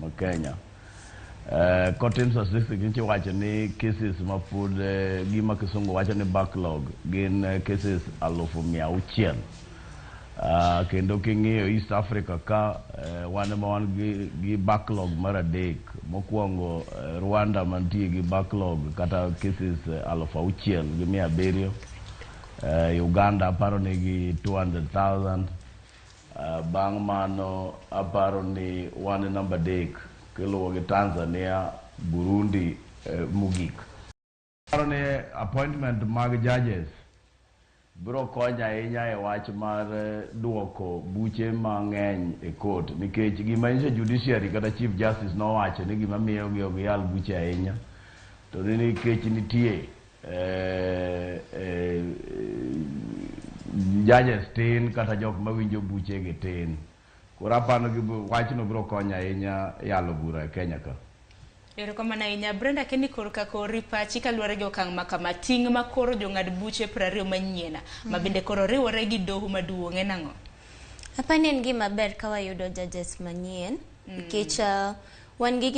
ma Kenya. Kotim statistics nyicha iwacho ni cases ma pod gima kisungu wacho ni backlog gin cases 600,000. Kendo king'iyo East Africa ka wan ema wan gi backlog mar adek. Mokwongo Rwanda mantie gi backlog kata cases 6,700. Uganda aparo ni gi 200,000. Bang' mano aparo ni wan e namba 3 kiluwo gi Tanzania, Burundi mogik. Aparo ni appointment mag judges biro konyo ahinya e wach mar duoko buche mang'eny e court nikech gima nyiso judiciary kata Chief Justice nowacho ni gima miyo gi ok yal buche ahinya to ni nikech nitie judges tin kata jok mawinjo buche gi tin. Koro aparo ni wachno biro konyo ahinya yalo bura e Kenya ka. Erokamano ahinya. Brenda Kenny korka kori pachi kaluwore gi okang' ma kama ting' ma koro jong'ad buche 20 manyien ma bende koro riwore gi doho maduong' en ang'o? Apani en gima ber ka wayudo judges manyien nikech wan gi